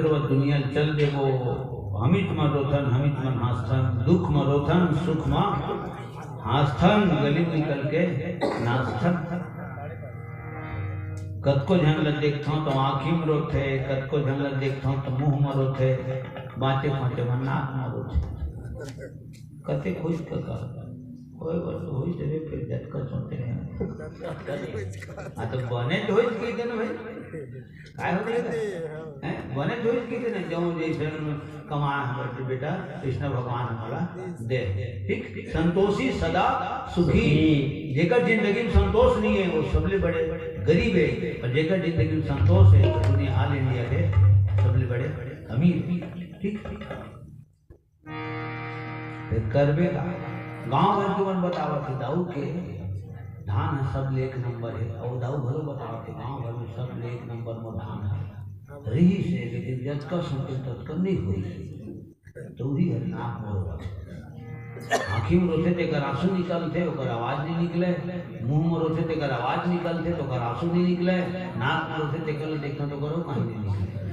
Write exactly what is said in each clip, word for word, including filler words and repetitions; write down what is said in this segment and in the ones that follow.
दुनिया चल देबो, हमित मन रोथन, हमित मन हाँसथन, दुख म रोथन, सुख म हाँसथन, गली निकल के नाचथन। कतको झन ल देखथंव त आँखी म रोथे, कतको झन ल देखथंव त मुंह म रोथे, बाँचे खोचे मन नाक म रोथे। कते खुश कका, होय बर तो होई जबे, फिर जतका सोचे हैं। हाँ, तो बने तो होई कहि देना भाई। काय हो गया? हैं? बने तो होई कहि देना, जो जैसे कमाए हैं बच्चे बेटा, कृष्ण भगवान हमारा दे। ठीक? संतोषी सदा सुखी। जेकर जिंदगी में संतोष नहीं है, वो सबले बड़े गरीब है, और जेकर जिंदगी में संतोष है, वो दुनिया, all India के सबले बड़े अमीर है। ठीक? फेर करबे का? गांव भर के मन बतावत हे, दाऊ के धान ह सबले एक नंबर हे, अउ दाऊ घलो बतावत हे, गांव भर में सबले एक नंबर मोर धान ह। रहिस हे, लेकिन जतका सोचे ततका नइ होइस। तो उही हर नाक मोर रोथे। आँखी में रोथे तेकर आंसू निकलथे, ओकर आवाज नइ निकले। मुंह में रोथे तेकर आवाज निकलथे, तो ओकर आंसू नइ निकले। नाक में रोथे तेकर ले देखना तो करो, कहीं नइ निकले।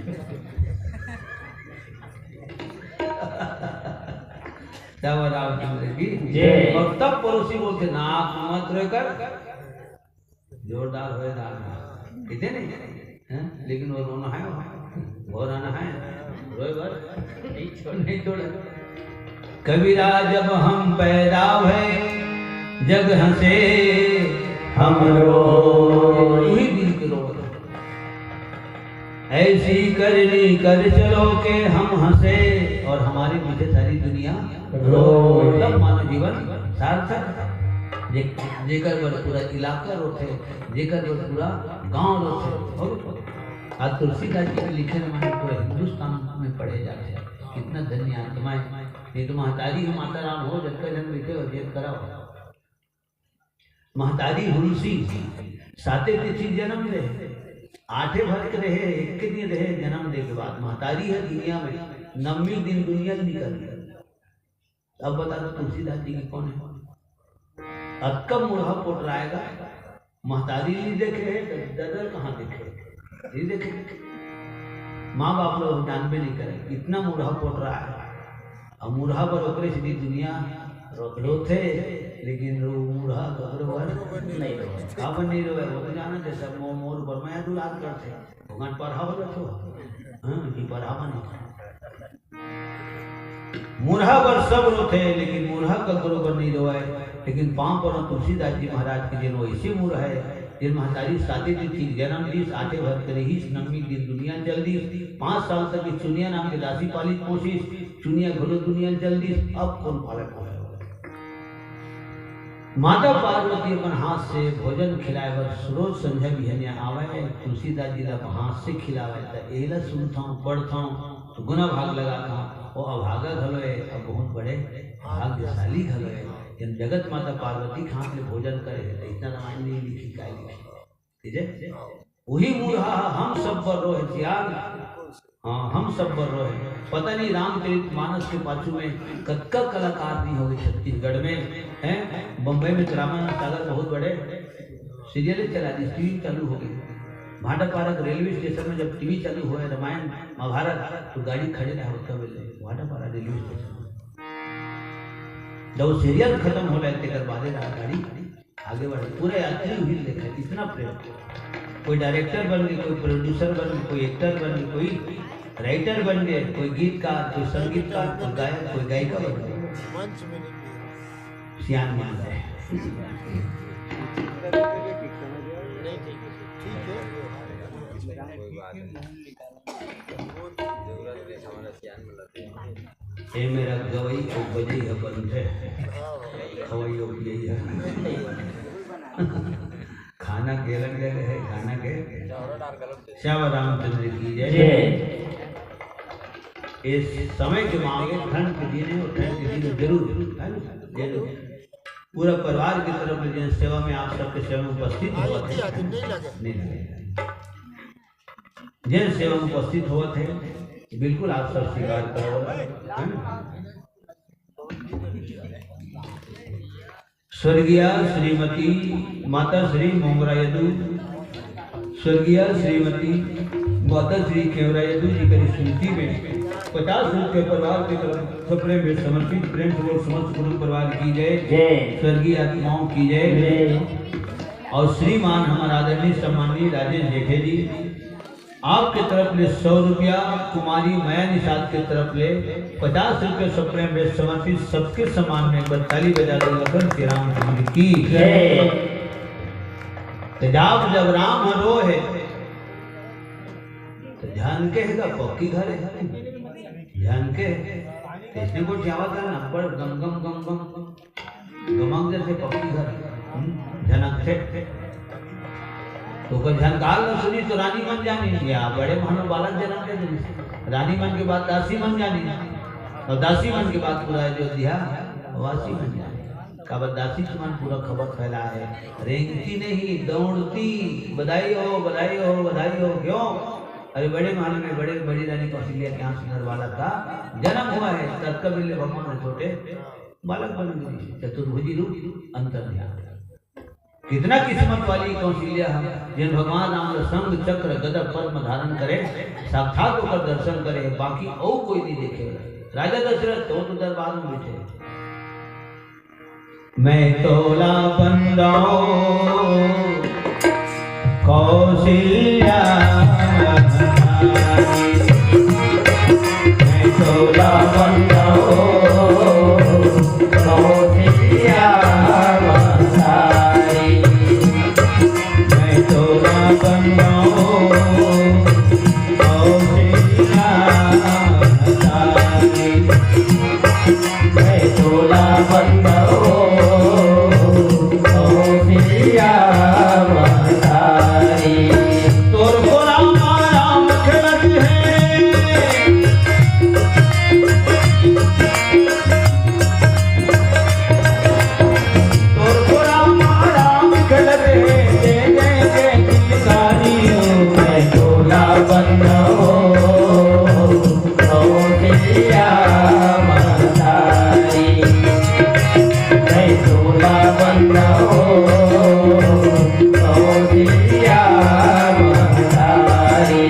तब रामचंद्र की जय। और तब पड़ोसी बोलते, "नाक मत रोय कर, जोरदार होय दाल में।" कहते नहीं, हैं? लेकिन वो रोना है, वो, वो रोना है, रोय बर नहीं छोड़, नहीं छोड़। कबीरा जब हम पैदा भए, जग हंसे हम रो। उही दिन के रोवत हे। ऐसी करनी कर चलो के हम हंसे और हमारे पीछे सारी दुनिया रोए। तब मानव जीवन सार्थक। जे-, जेकर बर पूरा इलाका रोथे, जेकर बर पूरा गांव रोथे। हो? आज तुलसीदास जी के लिखे रामायण पूरा हिंदुस्तान में पढ़े जाथे। कितना धन्य आत्मा हे। नहीं तो महतारी ह माता राम हो, जतका झन बइठे हो, जेत करा हो। महतारी हुलसी, साते तिथि जन्म ले, आठे भर के रहे, एक के दिन रहे, जन्म दे के बाद महतारी ह दुनिया में नवमी दिन दुनिया ले निकल गई। अब बता दो तुलसीदास जी की कौन है? अतका मुरहा पोटराएगा, महतारी नहीं देखे है, तो ददर कहाँ देखे? नहीं देखे। माँ बाप लोग जानबे नहीं करे, इतना मुरहा पोटराए। अब मुरहा बर ओकरे से भी दुनिया रो-, रोथे, लेकिन रो-, मुरहा ककरो बर नहीं रोए। काबर नहीं रोए? वो तो जाना जैसे मो-, मोर ऊपर मया दुलार करथे, वो गन परहा हो जाथो। हाँ, कि परहा बने। मुरहा बर सब रोथे, लेकिन मुरहा ककरो बर नहीं रोए। लेकिन पांव परंव तुलसीदास जी महाराज के, जेन वैसे मुरहा हे, जेन महतारी साते तिथि जन्म दीस, आठे भर के रहीस, नवमी दिन दुनिया चल दीस, पांच साल तक के चुनिया नाम के दासी पालिस पोसिस, चुनिया घलो दुनिया चल दीस, अब कौन पाले पोसे? माता पार्वती अपन हाथ से भोजन खिलाए बर रोज संझा बिहनिया आवय, तुलसीदास जी ला अपन हाथ से खिलावय, त एला सुनथंव, पढ़थंव, तो गुना भाग लगाथंव, वो अभागा घलो हे, अब बहुत बड़े भाग्यशाली घलो हे, जेन जगत माता पार्वती के हाथ ले भोजन करे हे, त इतना रामायण नहीं लिखी, काय लिखी? ठीक है? वही मुरहा हम सब बर रोहे जियान। हाँ, हम सब बर रोहे। पता नहीं रामचरित मानस के पाछू में कतका कलाकार नहीं होगे छत्तीसगढ़ में, हैं? बम्बई में तो रामानंद सागर बहुत बड़े सीरियल चला दी, टीवी चालू हो गई। भाटापारा के रेलवे स्टेशन में जब टीवी चालू हुआ है रामायण महाभारत, तो गाड़ी खड़े रहा होता बोले भाटापारा रेलवे स्टेशन में। जब वो सीरियल खत्म हो जाए, तेकर बादे रहा गाड़ी आगे बढ़े, पूरे यात्री उही लेखे, इतना प्रेम। कोई डायरेक्टर बन गए, कोई प्रोड्यूसर बन गए, कोई एक्टर बन गए, कोई राइटर बन गए, कोई गीतकार, कोई संगीतकार, कोई गायक, कोई गायिका बन गए। मंच में नहीं किया। सियान बन गए। नहीं, ठीक है, ठीक है। कोई बात नहीं। जरूरत नहीं, हमारा सियान बन ए मेरा गवई अउ बजई ह बनथे, खवई अउ पियई ह। खाना के अलग जगह है, खाना के। श्याम रामचंद्र की जय। जय। इस समय के मांगे ठंड के दिन है, और ठंड के दिन जरूर, है ना? जरूर। पूरा परिवार की तरफ से जन सेवा में आप सबके सेवा में उपस्थित होवत है। नहीं लगे। जन सेवा में उपस्थित होवत है, बिल्कुल आप सब स्वीकार करो, है ना? स्वर्गीय श्रीमती माता श्री मोंगरा यदु, स्वर्गीय श्रीमती माता श्री केवरायदू जी की स्मृति में पचास रुपये परिवार की तरफ सपने में समर्पित। प्रेम से बोल समस्त कुटुंब परिवार की जय। जय। स्वर्गीय आत्माओं की जय। जय। और श्रीमान हमारे आदरणीय सम्माननीय राजेश जेठे जी, आपके तरफ ले सौ रुपया, कुमारी मया निषाद के तरफ ले पचास रुपये सपने में समर्पित। सबके सम्मान में एक बार ताली बजा दो लखन श्री राम चंद्र की। जय। तो जब जब राम हरो है, तो झन के हे का पक्की घर है, झन के हे। इसने को क्या होता है ना, बड़ गम गम गम गम, गमक जैसे पक्की घर, हम्म, झनक थे। तो ओकर झनकार न सुनी तो रानी मन जानी, या बड़े मानो बालक जनम दे देनी। रानी मन के बाद दासी मन जानी, और दासी मन के बाद पूरा अयोध्या वासी मन जानी। काबर दासी मन पूरा खबर फैला है, रेंगती नहीं, दौड़ती, बधाई हो, बधाई हो, बधाई हो। क्यों? अरे, बड़े महल में बड़े, बड़ी रानी कौशल्या के यहाँ सुंदर बालक का जन्म हुआ है। तब कबीर ले भगवान ने छोटे बालक बन गए, चतुर्भुजी रूप अंतर ध्यान। कितना किस्मत वाली कौशल्या हम, जिन भगवान राम ला शंख चक्र गदा पद्म धारण करे, साक्षात ओकर दर्शन करे, बाकी और कोई नहीं देखे। राजा दशरथ तो, तो दरबार में बैठे। मैं तोला बंदाओ कौशल्या महतारी। मैं तोला बंदाओ कौशल्या महतारी। मैं तोला बंदाओ कौशल्या महतारी। मैं तोला बंदाओ कौशल्या महतारी। तोर को राम राम खेलत हे। तोर को राम राम खेलत हे, दे दे के किलकारी हो। मैं तोला बंदाओ कौशल्या महतारी। मैं तोला बंदाओ कौशल्या महतारी।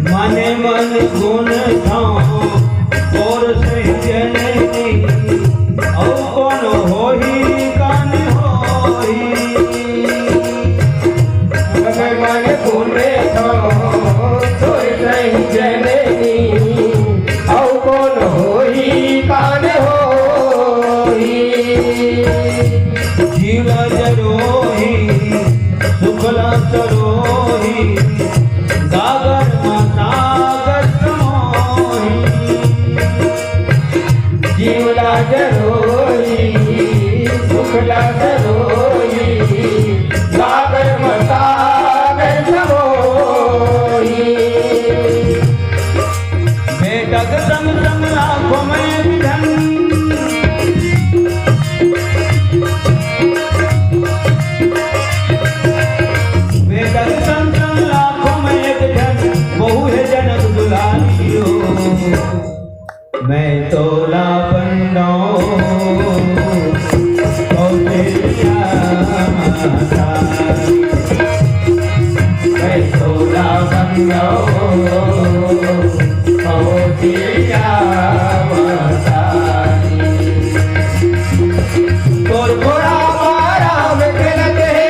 मने मन गुण थाओ तोर सही जननी, अउ कोन होही कान होही। मने मन गुण थाओ तोर सही जननी, अउ कोन होही कान होही। जीव जरोही सुखला सरोही, गागर म सागर समोही। जीवला जरोही सुखला सरोही, गागर म सागर समोही। बेटक संग संग लाखों में विधन। बेटक संग संग लाखों में एक जन, बहू है जनक दुलारी हो। मैं तोला बंदाओ कौशल्या महतारी। मैं तोला बंदाओ कौशल्या महतारी। तोर घोड़ा मारा में खेलत हे।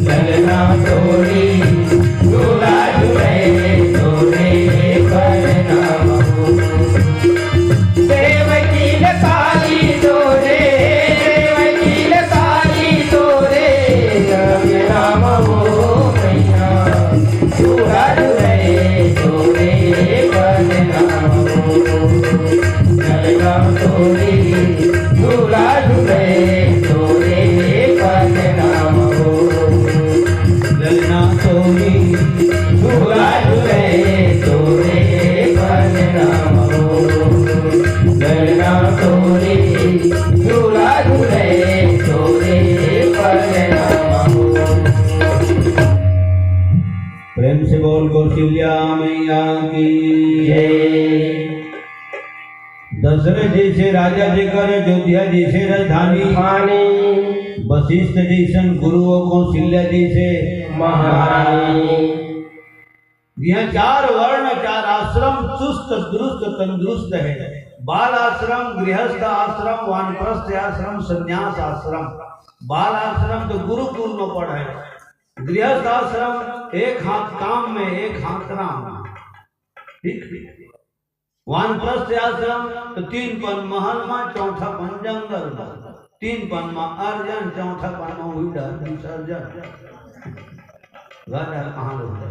ललना तोरी झूला झूले तोरे परनाम हो। देवकी लताली तोरे, देवकी लताली तोरे, राम राम हो मैया। झूला झूले तोरे परनाम हो। ललना तोरी झूला झूले तोरे परनाम हो। ललना तोरी झूला झूले तोरे परनाम हो। ललना तोरी झूला झूले तोरे परनाम हो। प्रेम से बोल कौशल्या मैया की जय। दशरथ जैसे राजा जेकर अयोध्या जैसे राजधानी, राजधानी। वशिष्ठ जैसन गुरु अउ कौशल्या जैसे महारानी। यहाँ चार वर्ण, चार आश्रम चुस्त दुरुस्त तंदुरुस्त है। बाल आश्रम, गृहस्थ आश्रम, वानप्रस्थ आश्रम, संन्यास आश्रम। बाल आश्रम तो गुरुकुल में पढ़े, गृहस्थ आश्रम एक हाथ काम में, एक हाथ राम में। ठीक? वानप्रस्थ आश्रम तो तीन पन महल में, चौथा पन जंगल में, तीन पन में अर्जन, चौथा पन में हुई डर विसर्जन। घर डर कहाँ लोग है?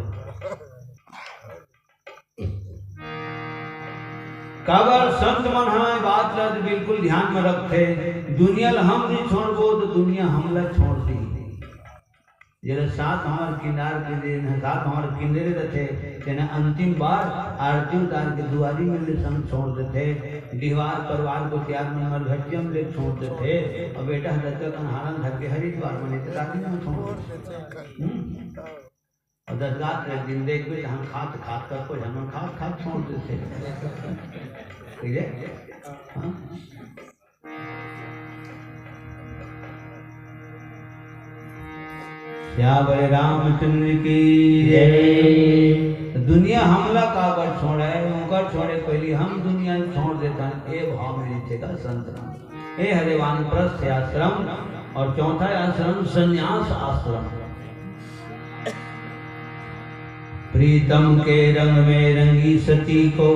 काबर संत मन ह ए बात ला तो बिल्कुल ध्यान में रखथे, दुनिया ला हम नहीं छोड़बो तो दुनिया हमला छोड़ दी। जेला सात हमार किनार के दिन है, सात हमार किंदरे रथे, तेने अंतिम बार आरती उतार के दुआरी में ले संग छोड़ देथे। डिहवार परिवार को त्याग में मरघटिया में ले छोड़ देथे। और बेटा ह दतका कन्हारन धर के हरिद्वार में ले तो दादी में छोड़ देथे। हम्म। और दस रात के दिन देखबे, हम खात खात कर को हम खात खात छोड़ देथे। ठीक है? हाँ? सियावर रामचंद्र की जय। तो दुनिया हमला काबर छोड़े, ओकर छोड़े पहली हम दुनिया छोड़ देथन, ए भाव में जीथे का संत राम। ए हरे वानप्रस्थ आश्रम और चौथा आश्रम संन्यास आश्रम। प्रीतम के रंग में रंगी सती को,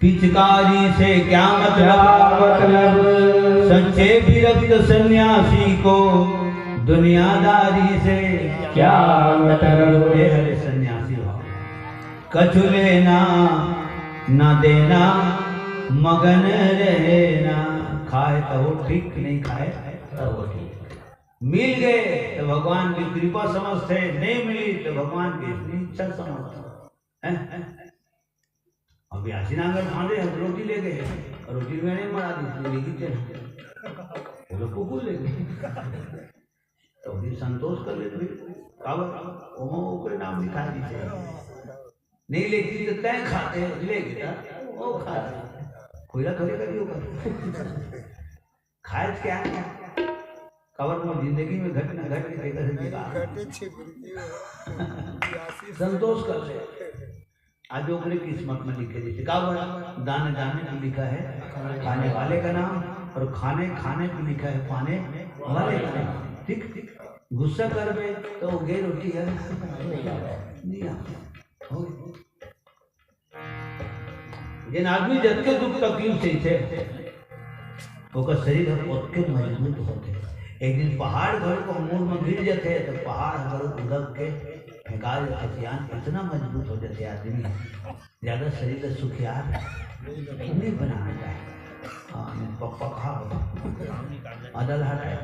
पिचकारी से क्या मतलब? क्या मतलब? सच्चे विरक्त सन्यासी को दुनियादारी से क्या मतलब? हे हरे सन्यासी हो, कछु लेना ना देना, मगन रहना। खाए तो ठीक, नहीं खाए तो ठीक। मिल गए तो भगवान की कृपा समझते, नहीं मिली तो भगवान की इच्छा समझते हैं। अब व्यासी नांगर फांदे हैं, रोटी ले गए, रोटी मैंने मरा दी, तू लेगी तेरे, वो लोग कुकुर ले गए। तो भी संतोष कर ले भाई, काबर ओमा ओकरे नाम लिखा दी थे। नहीं लेती तो तय खाते, ले गया वो खाते, कोयला थोड़ी करी होगा। खाए क्या है? काबर मोर जिंदगी में घट ना घट के तेकर से निकाल। घटे छे गुरु जी। संतोष कर ले। आज ओकरे किस्मत में लिखे, जैसे काबर दाने दाने पे लिखा है खाने वाले का नाम, और खाने खाने पे लिखा है पाने वाले का नाम। ठीक, ठीक। गुस्सा करबे तो वो गे रोटी है, नहीं आता। हो गया। जेन आदमी जतके दुख तकलीफ सहिथे, ओकर शरीर ह ओतके मजबूत होथे। एक दिन पहाड़ घलो कहूँ मूड़ म गिर जथे, त पहाड़ ह घलो उदक के फेंका जथे। सियान इतना मजबूत हो जथे आदमी, ज्यादा शरीर ल सुखियार नहीं बनाना चाही। हाँ, नहीं, पक-, पक-, हाँ, अदल हटाए।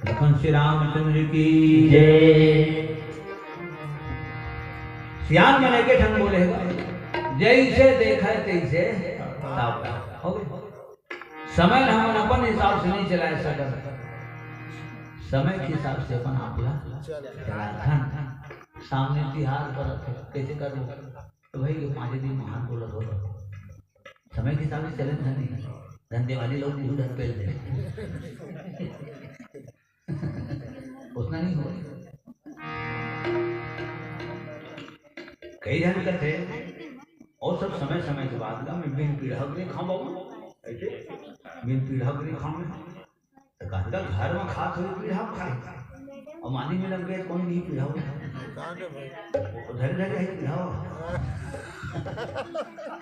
लखन श्री रामचंद्र की जय। सियान मन एके ठन बोले हे, जैसे देखा तैसे ताप। हो गए। समय ल हमन अपन हिसाब से नहीं चलाए सकत, समय के हिसाब से अपन आप ला चलाथन। सामने तिहार परत हे, कैसे करबो? तो भाई, ये पाँच दिन महान बोलत हो, समय के हिसाब से चले नहीं। धंधे वाले लोग मुंह ढक पेल दे। उतना नहीं हो। कई जन कहते हैं, और सब समय समय के बाद का मैं बिन पीढ़ा के खाऊं बाबू, ऐसे बिन पीढ़ा के खाऊं मैं। तो कहता, घर में खात हुए पीढ़ा में खाए, और माली में लग गए, कौन नहीं पीढ़ा हुआ? धरे धरे ही पीढ़ा हुआ।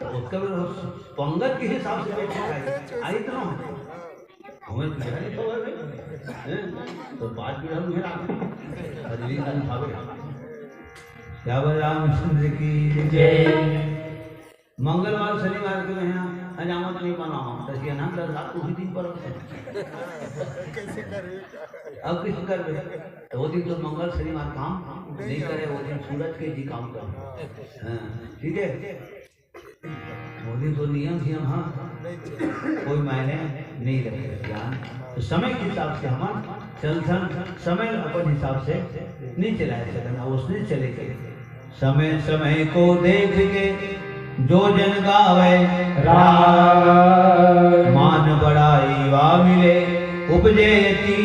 तो उसका भी पंगत के हिसाब से बैठे खाए, आई तो ना। हमें पीढ़ा नहीं खबर है, हैं? तो बात पीढ़ा में आ गई। अगली दिन खावे। क्या बोल रामचंद्र की जय। मंगलवार शनिवार के महीना हजामत नहीं बनाओ, तो ये ना दस रात उसी दिन पर होते हैं। अब किस कर रहे? तो वो दिन तो मंगल शनिवार काम नहीं करे, वो दिन सूरज के जी काम करे। हाँ, ठीक है, वो दिन तो नियम ही हम, हाँ, कोई मायने नहीं रखे ज्ञान। तो समय के हिसाब से हम चलथन, समय अपन हिसाब से नहीं चलाए सकन, उसने चले गए। समय समय को देख के जो जन गावे राग। मान बड़ाई वा मिले उपजे अति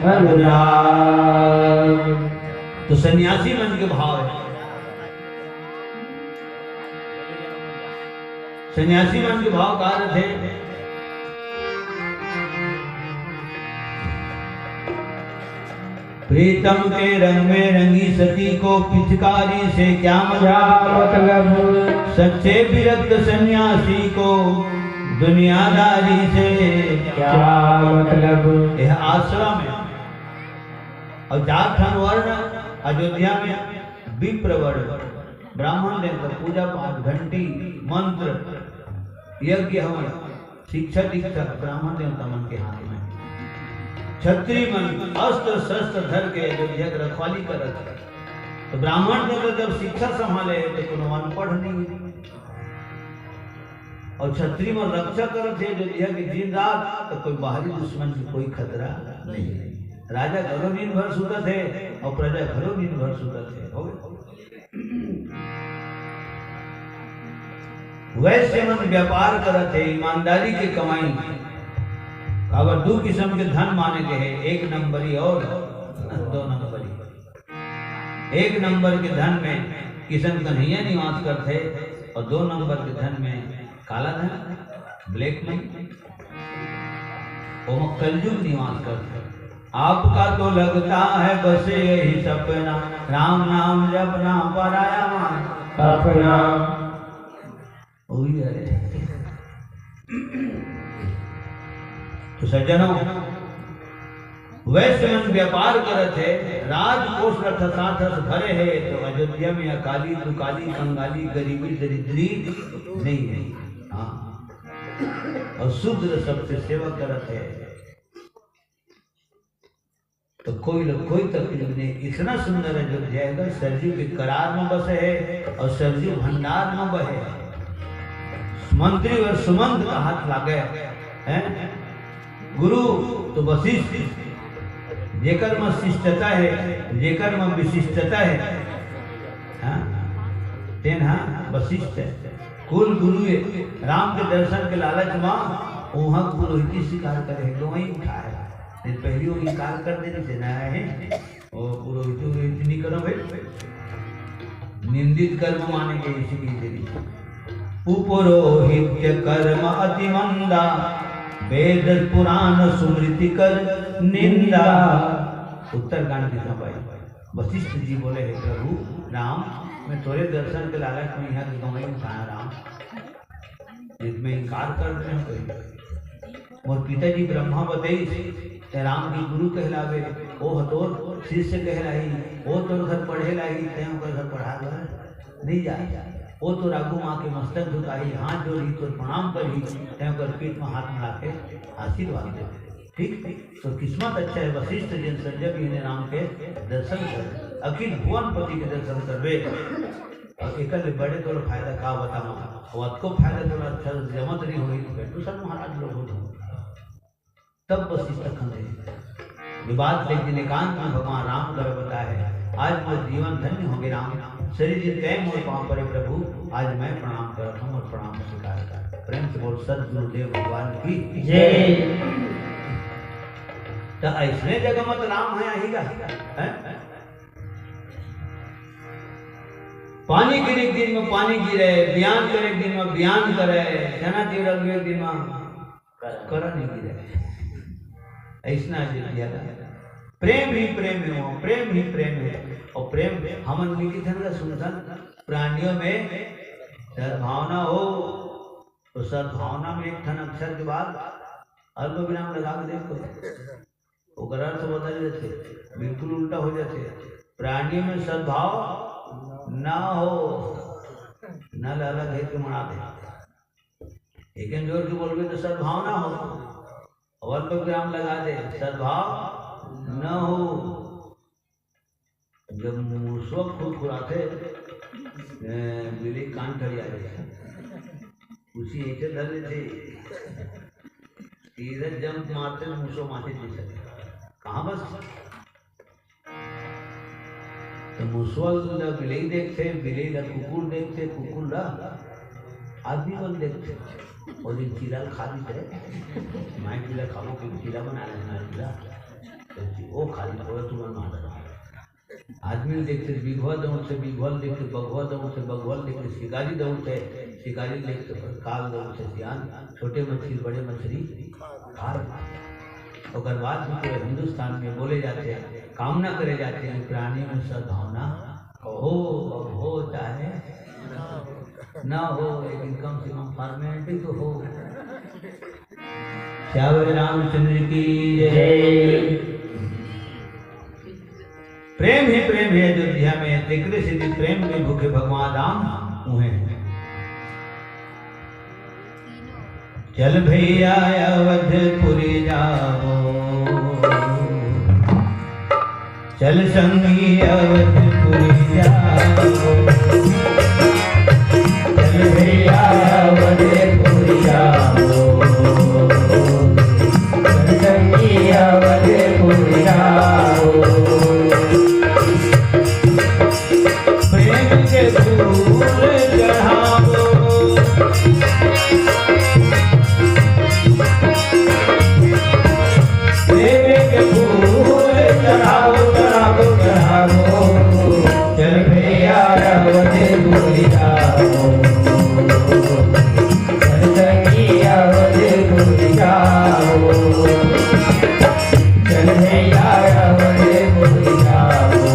अनुराग। तो सन्यासी मन के भाव है। सन्यासी मन के भाव का रथे? प्रीतम के रंग में रंगी सती को पिचकारी से क्या मतलब? क्या मतलब? सच्चे विरक्त सन्यासी को दुनियादारी से क्या मतलब? यह आश्रम है। और चार ठन वर्ण अयोध्या में, विप्र वर्ण, ब्राह्मण देवता, पूजा पाठ, घंटी, मंत्र, यज्ञ हवन, शिक्षा दीक्षा ब्राह्मण देवता मन के हाथ में। छत्री मन अस्त्र शस्त्र धर के अयोध्या के रखवाली करत हे। तो ब्राह्मण देवता जब शिक्षा संभाले हे तो कोनो अनपढ़ नहीं हे। और छत्री मन रक्षा करत हे अयोध्या के दिन रात, तो कोई बाहरी दुश्मन के कोई खतरा नहीं हे। राजा घलो नींद भर सुतत हे और प्रजा घलो नींद भर सुतत हे। हो गए? वैश्य मन व्यापार करत हे, ईमानदारी के कमाई। काबर दू किस्म के धन माने गए हे, एक नंबरी और दो नंबरी। एक नंबर के धन में किशन कन्हैया निवास करथे और दो नंबर के धन में काला धन, black money, ओमा कलयुग निवास करथे। आपका तो लगता है बस यही सपना, राम नाम जपना पराया मान अपना। वही है। तो सज्जनों, वैश्य मन व्यापार करत हे, राजकोष ल ठसाठस भरे हे, तो अयोध्या में अकाली, दुकाली, कंगाली, गरीबी, दरिद्री नहीं हे। हाँ, और शूद्र सबके सेवा करत हे। तो कोई ल कोई तकलीफ नहीं। इतना सुंदर अयोध्या हे, सरजू के करार में बसे हे और सरजू भंडार में बहे हे। मंत्री बर सुमंत का हाथ लागे हे। गुरु तो वशिष्ठ, जेकर में शिष्टता हे, जेकर में विशिष्टता हे, हाँ, तेन हा वशिष्ठ हे। कुल गुरु हे। राम के दर्शन के लालच में उहाँ पुरोहिती स्वीकार करे हे, गंवई उठाए हे। नहीं, पहली वो इनकार कर देने से ना हे, वो पुरोहित, पुरोहित नहीं करो भाई, निंदित कर्म माने के इसी की देरी। उपरोहित्य कर्म अति मंदा, वेद पुराण स्मृति कर निंदा। उत्तरकांड की सफाई। वशिष्ठ जी बोले, हे प्रभु राम, मैं तोरे दर्शन के लालच में यहाँ की गंवई उठाया राम, इसमें इनकार कर रहे हो। मोर पिताजी ब्रह्मा बतईस, ते राम के गुरु कहलावे, ओ ह तोर शिष्य कहलाही, ओ तोर घर पढ़े लाही, ते ओकर घर पढ़ा बर नहीं जाए। ओ तोर आगू माँ के मस्तक झुकाही, हाथ जोड़ही, तोर प्रणाम करही, ते ओकर पीठ में हाथ मिला के आशीर्वाद दे। ठीक, तो किस्मत अच्छा हे वशिष्ठ जिन संजय जी ने राम के दर्शन करे, अखिल भुवनपति के दर्शन करबे। और एकर ले बड़े तोला फायदा का बतावं, अउ अतको फायदा तोला अच्छा जमत नहीं होही, तो फिर दूसर महाराज लोग हो जाओ। तब वशिष्ठ खंडे ये बात एक दिन एकांत में भगवान राम कर बताए, आज मोर जीवन धन्य होगे राम, शरीर जिन तय मोर पाँव परे प्रभु, आज मैं प्रणाम करत हूँ और प्रणाम स्वीकार कर। प्रेम से बोल सदगुरुदेव भगवान की जय। तो ऐसने जगह मत राम हे, आही गा, हैं? पानी गिरे के दिन में पानी गिरे, बियान करे के दिन में बियान करे, चना तिवरा लुए के दिन में करा नहीं गिरे। अइसना अयोध्या ला। प्रेम ही प्रेम हे, वहाँ प्रेम ही प्रेम हे। अउ प्रेम हमन लिखित हन का सुनथन, प्राणियों में सद्भावना हो, तो सद्भावना में एक ठन अक्षर के बाद अल्प विराम लगा के देखो, ओकर अर्थ बदल जाथे, बिल्कुल उल्टा हो जाथे। प्राणियों में सद्भाव ना हो, न ला अलग घेर के मना दे। एक जोर के बोलबे तो सद्भावना हो, अउ अल्प विराम लगा दे, सद्भाव न हो। जब मुसवा खुरखुराथे, ए, बिलई कान खड़िया जाथे। उसी ऐसे धर लेथे, सीधा जंप मारथे, मुसवा माथे जैसे। कहाँ बस? तो मुसवा ला बिलई देखथे, बिलई ला कुकुर देखथे, कुकुर ला आदमी मन देखथे। वो दिन चीला खा दी थे, मैं चीला खाबो, कोई चीला बना लेना चीला। तो वो खा दी, वो तुमन मार। आदमी ल देखथे, बिघवा दौड़थे, बिघवा ल देखथे, बघवा दौड़थे, बघवा ल देखथे, शिकारी दौड़थे, शिकारी ल देखथे, काग दौड़थे, सियान, छोटे मछली, बड़े मछली खा लेथे। ओकर बाद भी पूरे हिंदुस्तान में बोले जाथे, कामना करे जाथे कि प्राणी में सद्भावना हो, अब हो चाहे ना हो, लेकिन कम से कम फॉर्मेलिटी तो हो। सियावर रामचंद्र की जय। प्रेम ही प्रेम हे अयोध्या में, तेकरे सेती प्रेम में भूखे भगवान राम उहें। चल भैया अवधपुरी जाबो, चल संगी अवधपुरी जाबो, चल भैया अवधपुरी जाबो, चल संगी अवधपुरी जाबो। प्रेम के फूल चढ़ाबो। प्रेम के फूल चढ़ाबो, चढ़ाबो, चढ़ाबो। चल भैया अवधपुरी जाबो। चल संगी अवधपुरी जाबो। चल भैया अवधपुरी जाबो,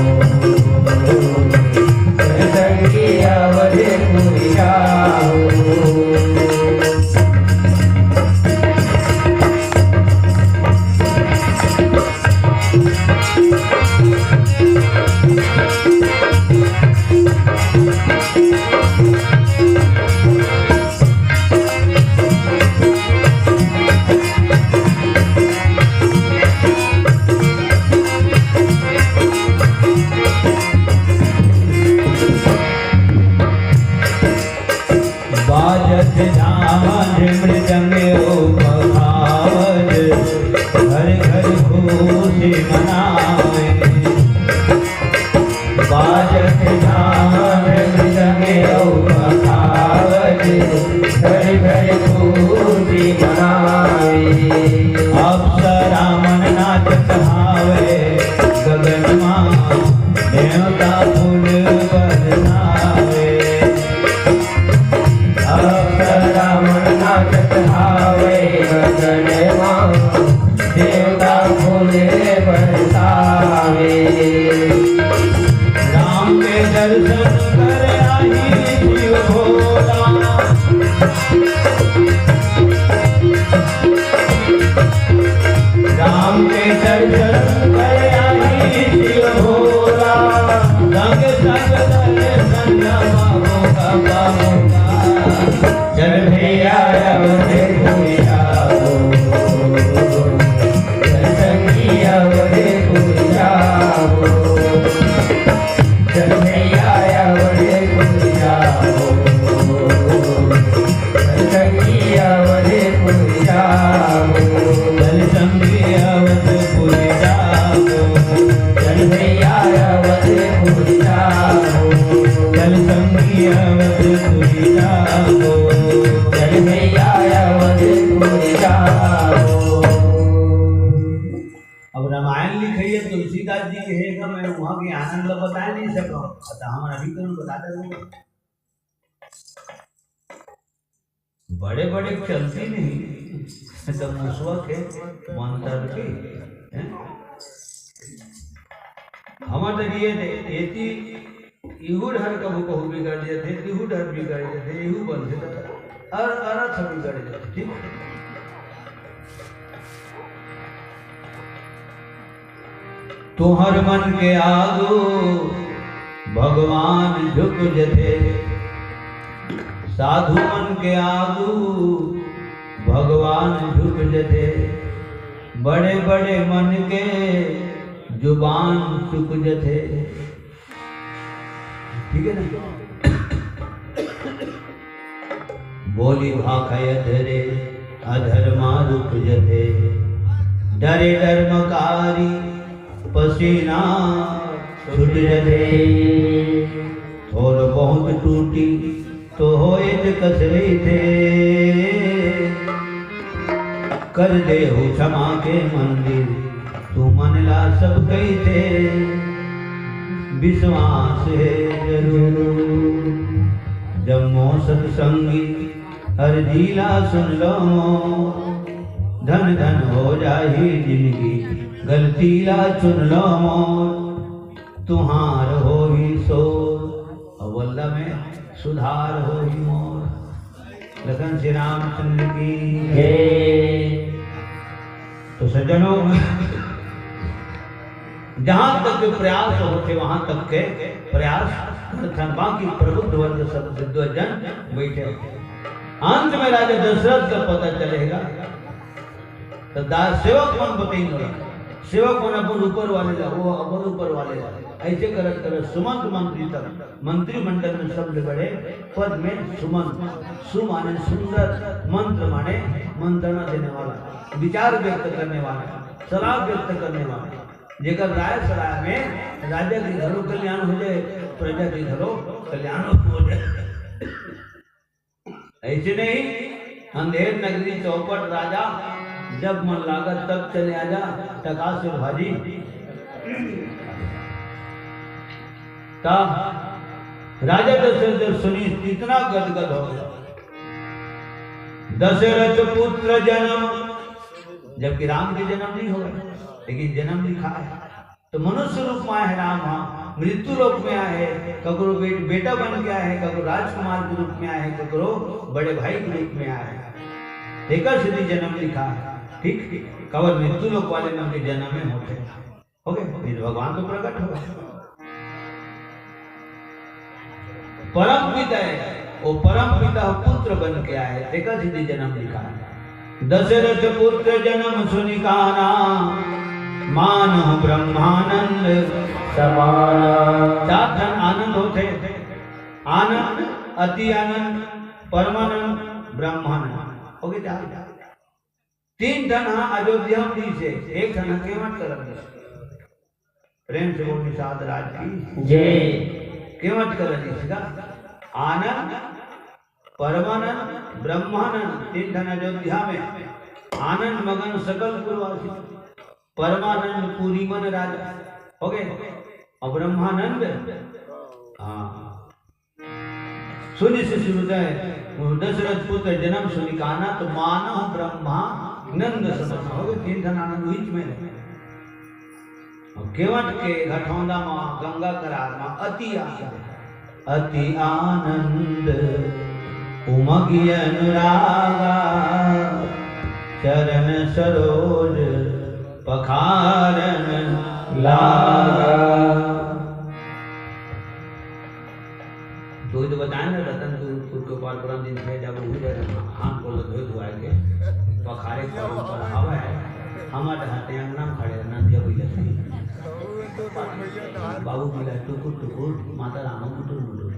चल संगी अवधपुरी जाबो। बाजत झांझ मृदंग ओ बखावत, घर घर खुशी मनावे। बाजत झांझ मृदंग ओ बखावत, घर घर खुशी मनावे। अप्सरा मन नाचत हावे, गगन मा देवता फूल बरसावे। अप्सरा मन नाचत हावे, गगन मा देवता फूल बरसावे। राम के दर्शन कर आही शिव भोला। राम के दर्शन कर आही शिव भोला। संग संग दर्शन बाबू का, बाबू का। चल भैया अवधपुरी जाबो, चल संगी अवधपुरी जाबो। चल भैया अवधपुरी जाबो, चल संगी अवधपुरी जाबो। चल संगी अवधपुरी जाबो। चल भैया अवधपुरी जाबो। चल संगी अवधपुरी जाबो। चल भैया अवधपुरी जाबो। अब रामायण लिखइया तुलसीदास जी के हे का, मैं वहाँ के आनंद ला बताए नहीं सकूँ, अतः हम अभी तो बता देंगे। बड़े बड़े चलती नहीं, तो मुसवा के मंतर की, हैं? हमर तो ये दे, एती इहू डहर कभू कहू बिगड़ जाथे, तिहू डहर बिगड़ जाथे, इहू बनथे, तो अर-, अरथ बिगड़ जाथे, ठीक? तुंहर मन के आगू भगवान झुक जथे, साधु मन के आगू भगवान झुक जथे, बड़े बड़े मन के जुबान चुक जथे। ठीक है ना? बोली भाखा अधरे अधर मा रुक जथे, डरे डर मकारी पसीना छूट जथे। थोर बहुत टूटी तो होए ते कस रहिथे, कर देहु क्षमा के मंदिर तुमन ला सब कहिथे। विश्वास हे जरूर जम्मो सतसंगी अरजी ला सुन लो मोर, धन धन हो जाही जिनगी गलती ला चुन लो मोर, तुंहर होही सोर अउ वल्ला में सुधार होही मोर। लखन श्री रामचंद्र की जय। तो सज्जनों, जहां तक के प्रयास होथे, वहां तक के प्रयास करथन। बाकी प्रबुद्ध वर्ग सब विद्वजन बैठे होथे। अंत में राजा दशरथ का पता चलेगा, तो दा-, सेवक मन बताइन ओला। सेवक मन अपन ऊपर वाले ला, वो अपन ऊपर वाले ला। ऐसे करत करत सुमंत मंत्री तक, मंत्रिमंडल में सबले बड़े पद में सुमंत। सु माने सुंदर, मंत्र माने मंत्रणा देने वाला, विचार व्यक्त करने वाला, सलाह व्यक्त करने वाला। जेकर राय सलाह में राजा के घरो कल्याण हो जाए, प्रजा के घरो कल्याण हो जाए। ऐसे नहीं, अंधेर नगरी चौपट राजा, जब मन लागत तब चले आजा, टकास से भाजी। तब राजा दशरथ जब सुनी, इतना गदगद हो गया। दशरथ पुत्र जन्म, जबकि राम के जन्म नहीं हो गए, लेकिन जन्म लिखा है। तो मनुष्य रूप में आए हे राम, हाँ, मृत्यु लोक में आए हे, ककरो बे-, बेटा बन के आए हे, ककरो राजकुमार के रूप में आए हे, ककरो बड़े भाई के रूप में आए हे। तेकर सेती जन्म लिखा है, ठीक? काबर मृत्यु लोक वाले मन के जन्म में होथे। हो गए, फिर भगवान तो प्रकट हो गए। परम पिता है, वो परम पिता पुत्र बन के आए, तेकर सेती जन्म लिखा है। दशरथ पुत्र जन्म सुनि काना, मानहु ब्रह्मानंद समाना। चार ठन आनंद होथे, आनंद, अति आनंद, परमानंद, ब्रह्मानंद। हो गए चार। तीन ठन हा अयोध्या में दिस हे, एक ठन हा केवट करा दिस हे। प्रेम से बोल निषाद राज की जय। केवट करा दिस हे का? आनंद, परमानंद, ब्रह्मानंद, तीन ठन अयोध्या में। आनंद मगन सकल पुरवासी, परमानंद पुरी मन राजा। हो गए। और ब्रह्मानंद, हाँ, सुनि शिशु हृदय, दशरथ पुत्र जन्म सुनि काना, तो मानहु ब्रह्मानंद समाना। हो गए तीन ठन आनंद हुई में। और केवट के घटौंदा मा, गंगा करार मा अति आनंद, अति आनंद उमगि अनुरागा, चरण सरोज पखारन लागा। तो ये तो बताए ना, रतनपुर के ऊपर परम दिन थे, जब वही जगह हाथ गोड़ धोए धुआए के पखारे के परंपरा हवा है। हमारे हाथे अंगना में खड़े रहना दिया भैया। बाबू बोला, "टुकुर टुकुर, माता रामा मुटुर मुटुर।"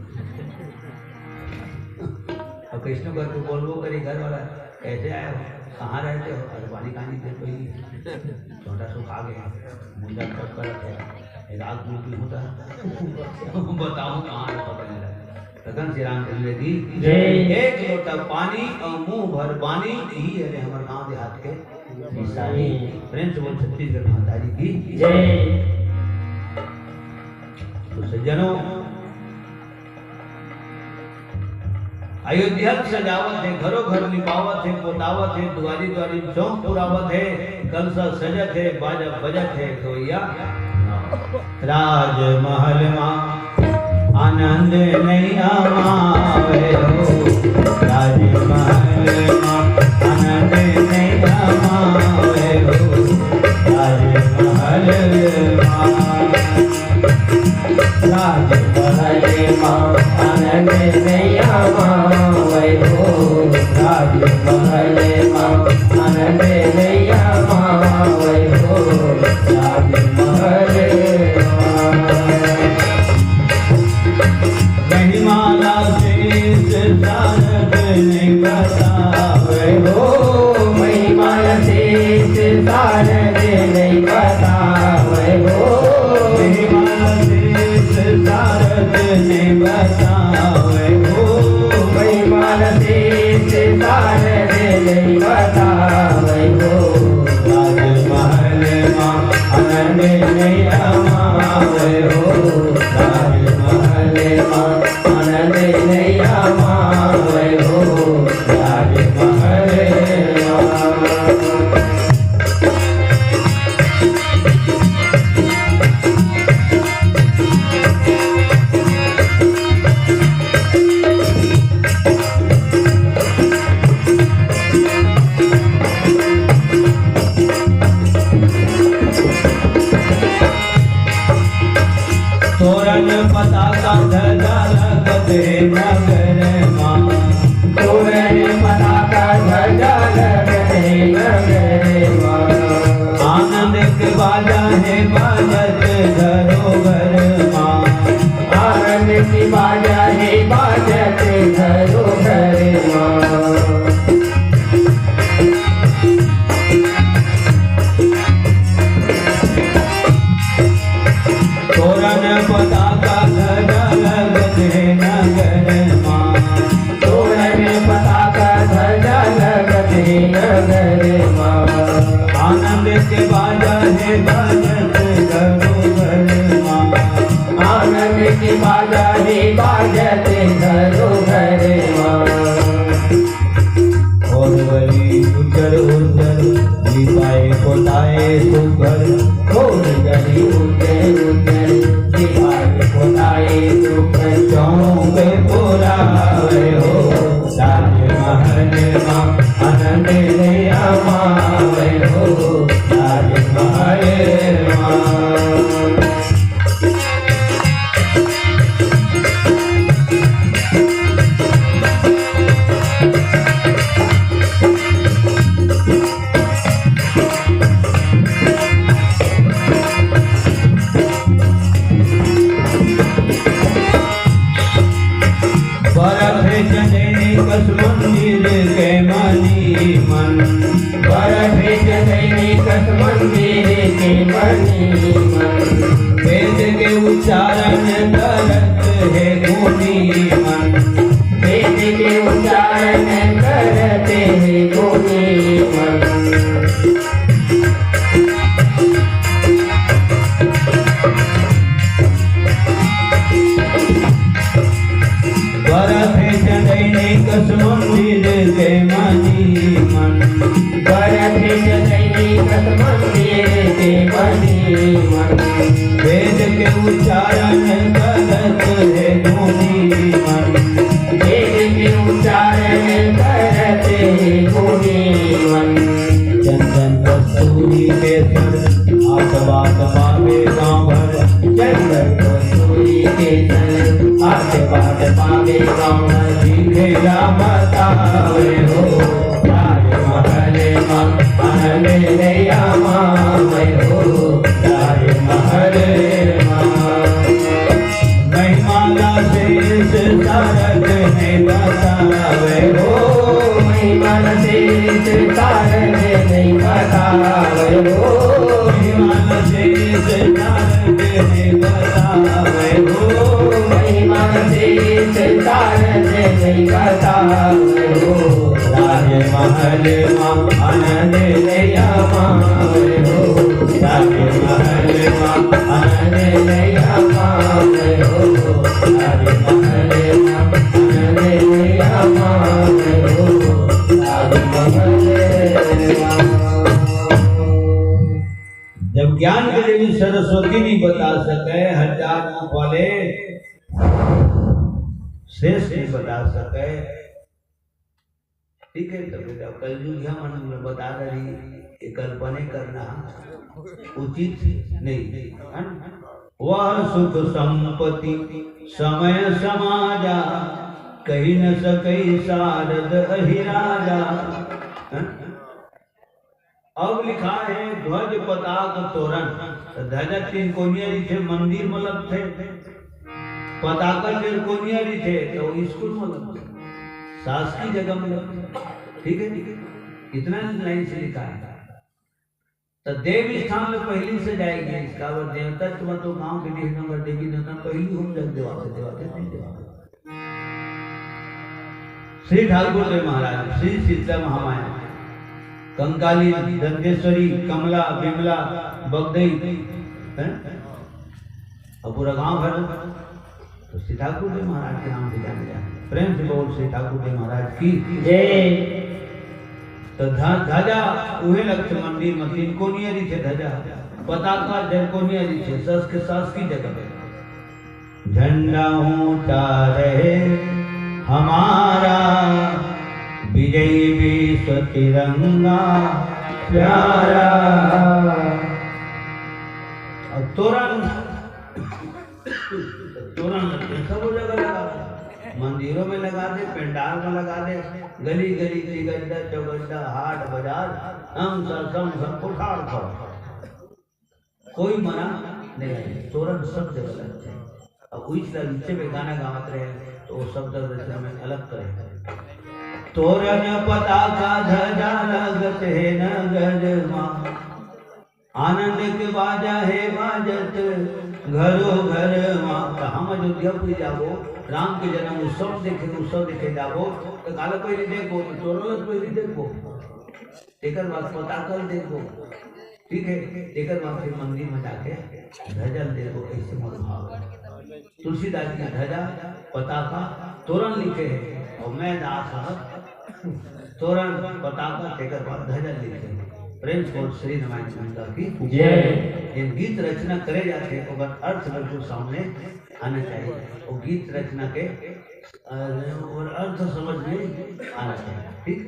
अब कृष्ण करके बोलबो करी घर वाला, "कैसे आए हो, कहाँ रहते हो?" अरे, पानी कहाँ नहीं थे, कोई नहीं। छोटा सुखा गया, मुंडा कब करत है, राग गोपी होता है। बताओ कहाँ से पकड़ लिया। रतन श्री रामचंद्र की जय। एक लोटा पानी और मुंह भर पानी, यही है रे हमारे गांव देहात के निशानी। प्रेम से बोल छत्तीसगढ़ महतारी की जय। तो सज्जनों, अयोध्या ल सजावत हे, घरो घर लिपावत हे, पोतावत हे, दुआरी दुआरी चौक पुरावत हे, कलसा सजत हे, बाजा बजत हे, तो भैया राजमहल मा आनंद नइ आवे हो, राजमहल मा आनंद नइ आवे हो, राजमहल मा। राजमहल मा आनंद नइ आवे हो, राजमहल मा आनंद नइ आवे हो, राजमहल मा। महिमा ला शेष सारद नइ बतावे हो, महिमा ला शेष सारद नइ बतावे हो, महिमा ला शेष सारद नइ बतावे हो, महिमा ला शेष सारद नइ बतावे हो। राजमहल मा आनंद नइ आवे हो, राजमहल मा आनंद नइ आवे हो, राजमहल मा। तोरन पताका ध्वजा लगत हे नगर मा। तोरन पताका ध्वजा लगत हे नगर मा। आनंद के बाजा हे बाजत घरो घर मा। आनंद के बाजा हे बाजत घरो घर मा। तोरन पताका ध्वजा लगत हे नगर मा। तोरन पताका ध्वजा लगत हे नगर मा। आनंद के बाजा हे बाजत घरो घर मा। आनंद के बाजा हे बाजत घरो घर मा। ओढ़ गली उज्जर उज्जर, लिपाए पोताए सुघर। ओढ़ गली उज्जर उज्जर, लिपाए पोताए सुघर। चौक पुरावे हो, राजमहल मा आनंद नइ आवे हो, राजमहल मा। बरत हे चंदैनी कस मंदिर के मनी मन। बरत हे चंदैनी कस मंदिर के मनी मन। वेद के उच्चारण करत हे गुनी मन। वेद के उच्चारण करत हे गुनी मन। बरत हे चंदैनी कस मंदिर के मनी मन। बरत हे चंदैनी कस मंदिर के मनी मन। वेद के उच्चारण करत हे गुनी मन। वेद के उच्चारण करत हे गुनी मन। चंदन कस्तूरी केसर, आशीर्वाद पावे गाँव भर। चंदन कस्तूरी केसर, आशीर्वाद पावे गाँव भर। लिखेला बतावे हो, राजमहल मा आनंद नइ आवे हो, राजमहल मा। महिमा ला शेष सारद नइ बतावे हो। महिमा ला शेष सारद नइ बतावे हो। महिमा ला शेष सारद नइ बतावे हो। महिमा ला शेष सारद नइ बतावे हो। राजमहल मा आनंद नइ आवे हो। राजमहल मा आनंद नइ आवे हो। राजमहल मा आनंद नइ आवे सरस्वती नहीं बता सके, हजार मुख वाले शेष नहीं बता सके। ठीक है, तो बेटा, कलयुग है, मन में बता रही, ये कल्पना करना उचित नहीं, है ना? वह सुख संपत्ति समय समाजा, कही न सके सारद अहि राजा, है ना? अब लिखा है ध्वज पताक तोरण। तो ध्वजा तीन कोनिया रहिथे, मंदिर में लगथे, पताका चार कोनिया रहिथे, तो स्कूल में लगथे, शासकीय जगह में लगथे। ठीक है, इतना लाइन से लिखा है। तो देव स्थान में पहली से जाएगी, इसका वो देवता तो, तो गांव के देवी नंबर देवी देवता पहली हम जग देवाते, देवाते नहीं देवाते। श्री ठाकुर देव महाराज, श्री शीतला महामाया, कंकाली, दंतेश्वरी, कमला, विमला, बगदई, हैं? और पूरा गांव भर तो श्री ठाकुर देव महाराज के नाम से जाने जाते। प्रेम से बोल श्री ठाकुर देव महाराज की। जय। तो ध-, ध्वजा उहे लगथे मंदिर में, तीन कोनिया रहिथे ध्वजा, पताका चार कोनिया रहिथे, शासकीय, शासकीय जगह पे। झंडा ऊंचा रहे हमारा, विजयी विश्व तिरंगा प्यारा। अब तोरण, तोरण लगथे, सब जगह लगा दे, मंदिरों में लगा दे, पंडाल में लगा दे, गली गली, तिगड्डा, चौगड्डा, हाट बाजार, हम सब, सब, सब उठाड़ खाओ। कोई मना नहीं है, तोरण सब जगह लगथे। अब उइच ला नीचे में गाना गावत रहे, तो वो शब्द रचना में अलग करे। तोरण पताका ध्वजा लगत हे नगर मा, आनंद के बाजा हे बाजत घरो घर मा। तो हम अयोध्यापुरी जाबो, राम के जन्म उत्सव देखे, उत्सव देखे जाबो, तो काला पहिली देखबो, तो तोरण पहिली देखबो, तेकर बाद पताका ल देखबो। ठीक है, तेकर बाद फिर मंदिर में जाके ध्वजा ल देखबो, ऐसे मोर भाव है। तुलसीदास जी ध्वजा, पताका, तोरण लिखे हैं, और मैं दास ह तोरण, पताका, तेकर बाद ध्वजा लिखे हैं। प्रेम से बोल श्री रामायण माता की जय। इन गीत रचना करे जाथे, ओकर अर्थ बिल्कुल सामने आना चाहिए। वो गीत रचना के, अ, और अर्थ समझ में आना चाहिए। ठीक?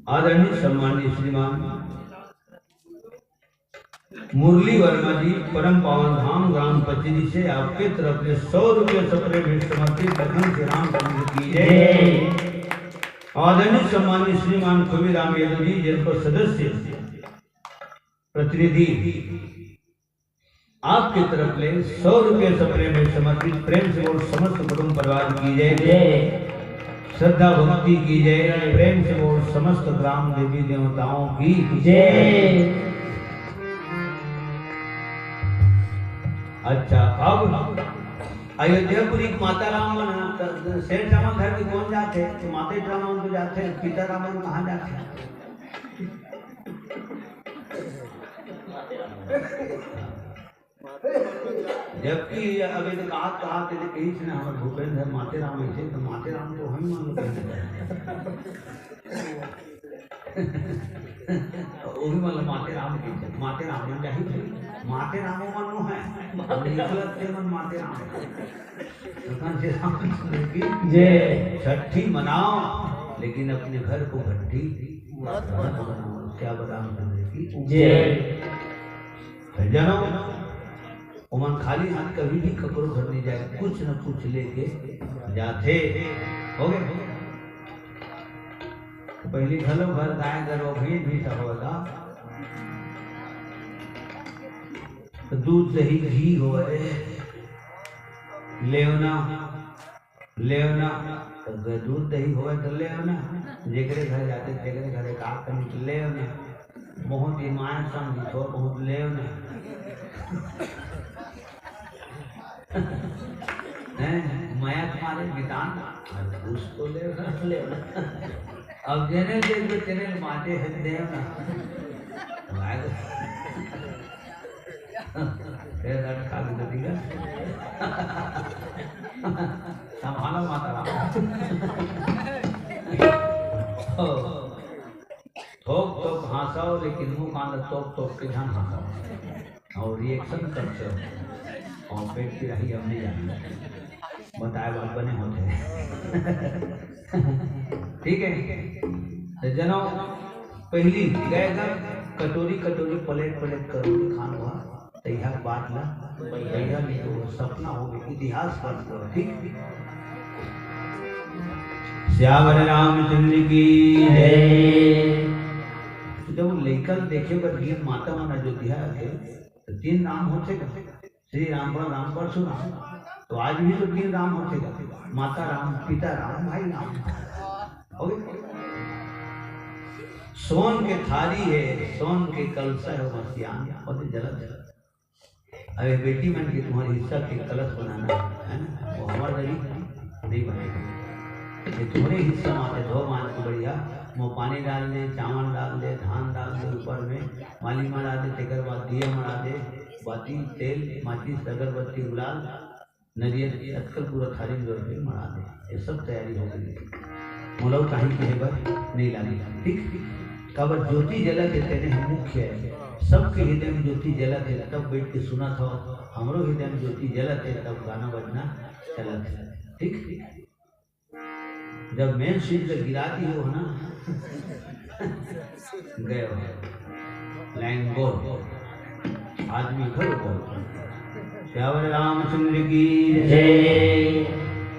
आदरणीय सम्माननीय श्रीमान मुरली वर्मा जी, परम पावन धाम ग्राम पचरी से आपके तरफ से सौ रुपये सप्रेम भेंट समर्पित लखन श्री रामचंद्र की जय। आदरणीय सम्माननीय श्रीमान खुबी राम यादव जी, जनपद सदस्य, प्रतिनिधि, आपके तरफ ले सौ रुपये सप्रेम भेंट समर्पित। प्रेम से बोल समस्त कुटुंब परिवार की जय। जय। श्रद्धा भक्ति की जय। प्रेम से बोल समस्त ग्राम देवी देवताओं की जय। अच्छा, अब अयोध्यापुरी के माता राम मन ह, त सेठ राम धर के कौन जाथे? तो माता राम मन तो जाथे, पिता राम मन कहाँ जाथे? जबकि अभी तो कहा, कहा के कही से ना, हमर भूपेंद्र है, माते राम ऐसे, तो माते राम तो हम मान लो। वो भी मतलब माते राम की, माते राम मन जाही थे, माते रामो मन नो है, निकलत थे मन माते राम। भगवान श्री रामचंद्र की जय। छठी मनाओ, लेकिन अपने घर को भट्टी मत बनाओ। क्या रामचंद्र की जय। है जानो, ओमन खाली हाथ कभी भी ककरो घर नहीं जाए, कुछ न कुछ लेके जाथे। हो गए? तो पहली घलो घर गाय गरवा भैंस भी तो होगा, तो दूध दही घी होए, लेवना, लेवना, तो ग-, दूध दही होए तो लेवना, जेकरे घर जाते तेकरे घरे का कमी तो लेवना, बहुत ही माया समझी तो बहुत लेवना। हैं, माया तुम्हारे मिटान, और उसको लेवना, लेवना। अब जेने देख के तेरे माते हैं देवना। फिर रट खा के दीगा। संभालो माता राम। ओ, थोक थोक हाँसो तोप तोप के झन हंसा और रिएक्शन करते हो और पेट पिराही हम नहीं जाना बताए बात बने होते हैं। ठीक है, तो जनो पहली गए घर कटोरी कटोरी प्लेट प्लेट करो खान हुआ तैयार बात ला भैया नहीं तो वो सपना हो गया इतिहास बन गया। ठीक सियावर रामचंद्र की जय। तो जब वो लइका देखे बर गीत माता मन अयोध्या के तो तीन राम होथे का श्री राम पर राम परशुराम। तो आज भी तो तीन राम होथे का माता राम पिता राम भाई राम। हो गए सोन के थारी है सोन के कलसा है मसियान और जलत जलत। अरे बेटी मन के तुम्हारे हिस्सा के कलश बनाना है ना वो हमारे दरी नहीं बनेगा। ये तुम्हारे हिस्सा माते धो मान के बढ़िया वो पानी डाल दे चावल डाल दे धान डाल दे ऊपर में माली मरा दे तेकर बाद दिया मरा दे बाती तेल माचिस अगरबत्ती गुलाल नरियर अटकल पूरा थारी में जोर के मरा दे। ये सब तैयारी हो गई। मोला कहीं कहे बर नहीं लागे। ठीक काबर ज्योति जलत है तेने हम मुख्य है सबके हृदय में ज्योति जलत है तब बैठ के सुना था। हमरो हृदय में ज्योति जलत है तब गाना बजना चलत है। ठीक जब मेन स्विच ला गिरा दी हो ना गए हो लैंगो आदमी घर ऊपर श्यावर रामचंद्र की जय।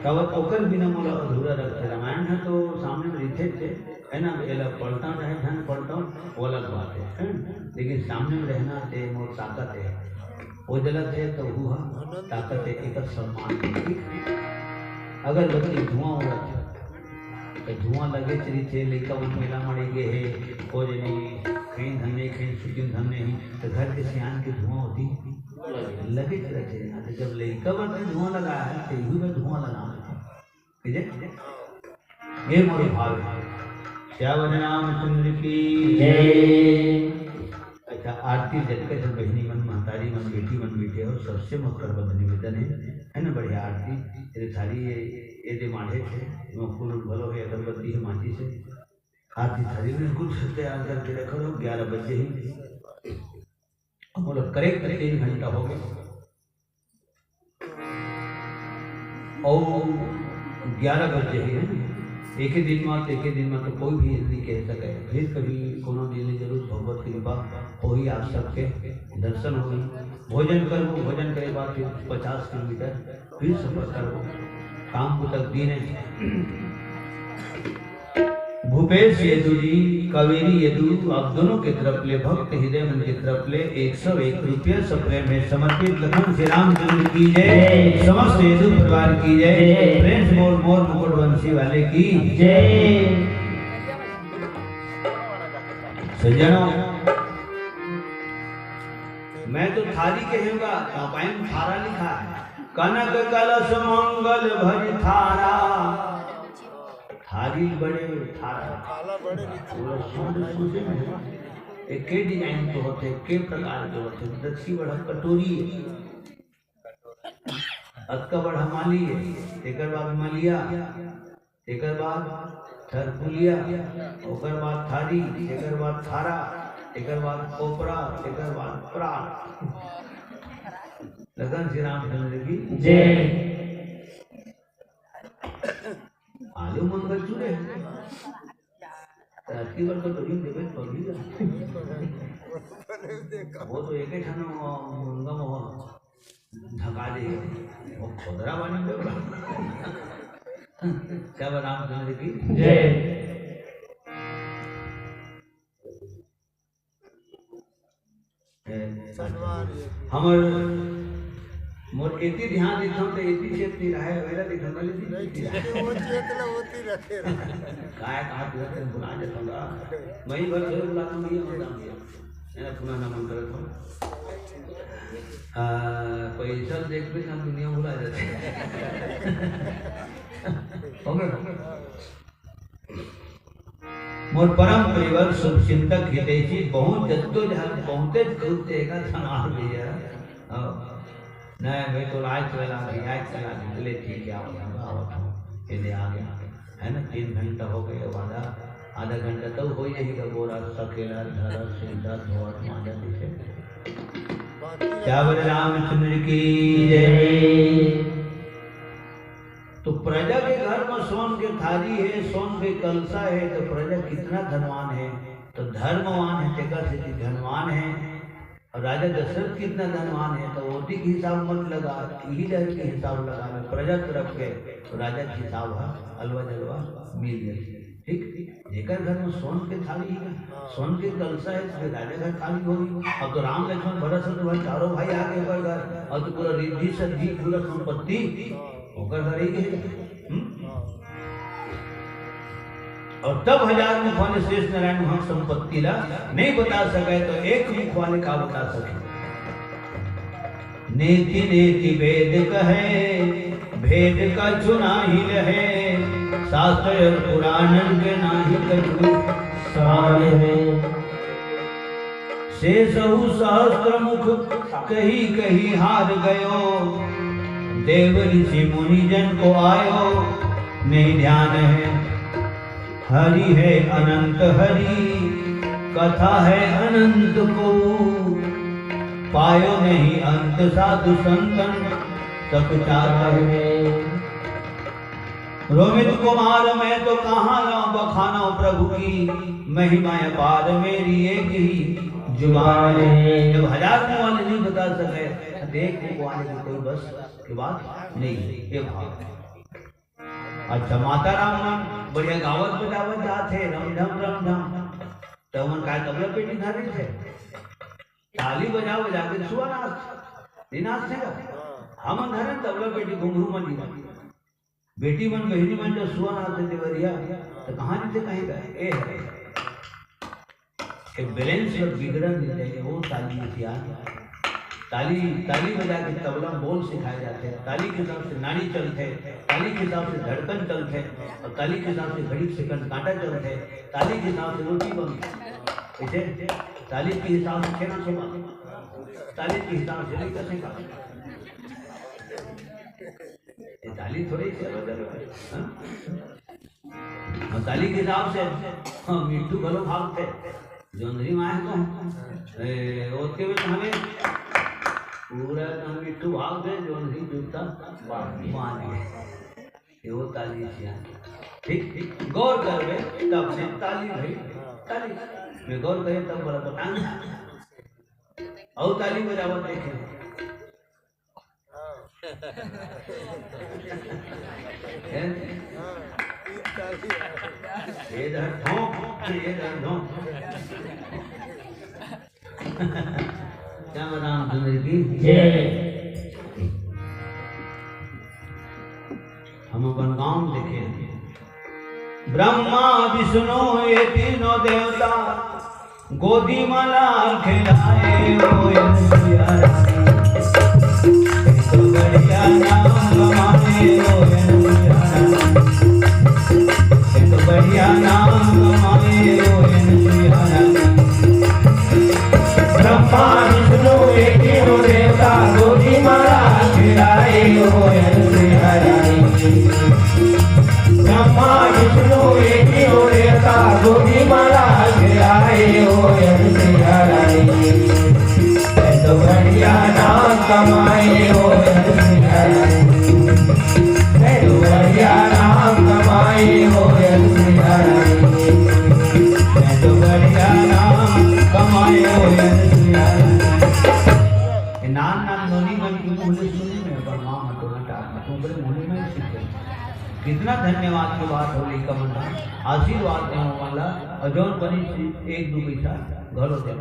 तब ओकर बिना मोला अधूरा रखते रामायण है तो सामने में रिथे थे है ना एला पलटा चाहे धन पलटा वो अलग बात है, है ना? लेकिन सामने में रहना ते मोर ताकत है वो जलत है तो हुआ ताकत है एक सम्मान अगरबत्ती धुआं उड़त तो धुआं लगे चली थे लइका मन मेला मारे गए है वो जने कहीं धन्य कहीं सुखिन धन्य ही तो घर के सियान की धुआं होती लगे चले थे। जब लइका मन धुआं लगा है तो यही में धुआं लगा ठीक है ये मोर भाव है। श्यावर रामचंद्र की जय। अच्छा आरती जगत बहिनी मन महतारी मन बेटी मन बेटे और सबसे मोर करबद्ध निवेदन है है ना बढ़िया आरती तेरे थारी ये ये दे माढ़े थे मैं फूल भलो है अगरबत्ती है माची से आरती थारी में कुछ तैयार करके रखो लोग ग्यारह बजे ही हम लोग करेक्ट तीन घंटा हो गया और ग्यारह बज जाही एक ही दिन में एक ही दिन में तो कोई भी नहीं कह सके। फिर कभी कोनो दिन जरूर भगवत कृपा वही आप सबके दर्शन होगी। भोजन करो भोजन करे बाद फिर पचास किलोमीटर फिर सफर करो काम को तक दिन है। भूपेश यदु जी कावेरी यदु आप दोनों के तरफ ले भक्त हृदय मन के तरफ ले एक सौ एक रुपया सप्रेम में समर्पित लखन श्री रामचंद्र की जय समस्त यदु परिवार की जय प्रेम से बोल मोर मुकुट वंशी वाले की जय। सज्जनों मैं तो थारी कहूंगा तो पाइन थारा लिखा है कनक कलश मंगल भरी थारा थारी बड़े थारा थाला बड़े पूरा सोने सोने में एक के डिजाइन के होते के प्रकार के होते दक्षी बड़ा कटोरी है अक्का बड़ा माली है तेकर बाद मालिया तेकर बाद थरपुलिया ओकर बाद थारी तेकर बाद थारा तेकर बाद कोपरा तेकर बाद प्राण लगन श्री रामचंद्र की जय। आलू मंगल चूड़े हैं। राखी बर तो तुझे देवे पगड़ी है। वो तो एक ही ठानो मंगम हो ढका दे। वो खोदरा बनी दे। क्या रामचंद्र की जय। हमर मोर एती ध्यान देथन त एती चेत नहीं रहे वेला देथन वाले दिन नहीं, ठीक है, वो चेत ला होती रखे रहे। काय कहा तुरंत भुला जाता हूँ मैं ही भर भर भुला दूंगी ये मत जाऊंगी। मेरा पुनः नमन करत हूँ। पैसा देख भी हम दुनिया भुला जाते हैं। हो गया। मोर परम प्रियवर शुभ चिंतक हितैषी बहुत जद्दोजहद बहुते घूमते का थनार भैया। नहीं मैं तो लाज चला गई आज चला गई ले ठीक है आओ आओ आओ ये ले आ गया। है ना तीन घंटा हो गया वादा। आधा घंटा तो हो ही जाही, बोरा सकेला, धरा, सीधा, धोवत, मांजा, पीछे। क्या बोले रामचंद्र की जय। तो प्रजा के घर में सोन के थारी है, सोन के कलसा है, तो प्रजा कितना धनवान है। तो धर्मवान है, तेकर सेती धनवान है। और राजा दशरथ कितना धनवान है, तो ओती के हिसाब मत लगा, इही डहर के हिसाब लगा ले, प्रजा तरफ के, तो राजा के हिसाब ह अलवा जलवा मिल जाए। ठीक, जेकर घर में सोन के थाली है, सोन के कलसा है, तो फिर राजा घर खाली होही। अब तो राम, लक्ष्मण, भरत, शत्रुघ्न चारों भाई आ गए ओकर घर, और तो पूरा रिद्धि सिद्धि, पूरा संपत्ति ओकर घर ही है। हम्म? और तब हजार मुख वाले शेष नारायण वहां संपत्ति ला नहीं बता सके, तो एक मुख वाले का बता सके। नेति नेति वेद कहे, भेद कछु नाही लहे, शास्त्र और पुराणन के नाही कछु सार है। शेषहु सहस्त्र मुख कही कही हार गयो, देव ऋषि मुनि जन को आयो नहीं ध्यान है। हरि है अनंत हरि, कथा है अनंत को, पायो नहीं अंत साधु संतन सकुचार है। रोमित कुमार मैं तो कहाँ लाऊं बखानों प्रभु की, महिमा अपार मेरी एक ही जुबान है। जब हजार मुंह वाले नहीं बता सके, तो एक मुंह वाले की कोई बस की बात नहीं है। ये भाव है। अच्छा, माता राम मन बढ़िया गावत बजावत जात हे, रम झम रम झम, तो मन काय तबला पेटी धरे थे? ताली बजा बजा के सुआ नाच, नहीं नाच थे का? हम धरे तबला पेटी घुंघरू मन नहीं। बेटी मन, बहिनी मन जो सुआ नाच दे देवरिया, तो कहाँ जीते कहीं का? ए है। एक बैलेंस और बिगड़न नहीं चाहिए, वो ताली में ध्यान। ताली, ताली बजा के तबला में बोल सिखाए जाते हैं, ताली के हिसाब से नाड़ी चलते, ताली के हिसाब से धड़कन चलते, और ताली के हिसाब से घड़ी सेकंड कांटा चलते, ताली के हिसाब से रोटी बनती। ऐसे ताली के हिसाब से खेल सुबह, ताली के हिसाब से नहीं करने का। ये ताली थोड़ी चलो, चलो, हाँ? और ताली के हिसाब से, हाँ, मिट्टू भलो भागते, जोंधरी माए को, ए, ओतके में तो हमें पूरा तो हम मिट्टू भागते, जोंधरी जूता बांध गए। ये वो ताली थी, हाँ। ठीक, ठीक, गौर करबे, तब से ताली भई, ताली। मैं गौर करे, तब बड़ा बताना। और ताली बजावत देखे। हैं? ये इधर ठोंक, ये इधर ठोंक। श्याम रामचंद्र की जय। हम अपन गांव देखे, ब्रह्मा विष्णु ये तीनों देवता गोदी माला खिलाए हो सिया रानी। तो बढ़िया नाम कमाए हो सिया रानी। तो बढ़िया नाम कमाए हो सिया रानी। ब्रह्मा विष्णु ये तीनों देवता गोदी माला खिलाए हो सिया रानी। ब्रह्मा विष्णु ये तीनों देवता गोदी माला खिलाए हो सिया रानी। मैं तो बढ़िया नाम कमाए हो सिया रानी। मैं तो बढ़िया नाम कमाए हो सिया रानी। मैं तो बढ़िया नाम कमाए हो सिया रानी। ये नान नान नोनी मन की मुझे सुनी में, पर माँ मटोना टाप में, तुम बड़े मुनि में सीखे। कितना धन्यवाद की बात हो रही कमल, आशीर्वाद देने वाला, और जौन बनी सी एक दो पैसा घलो दे।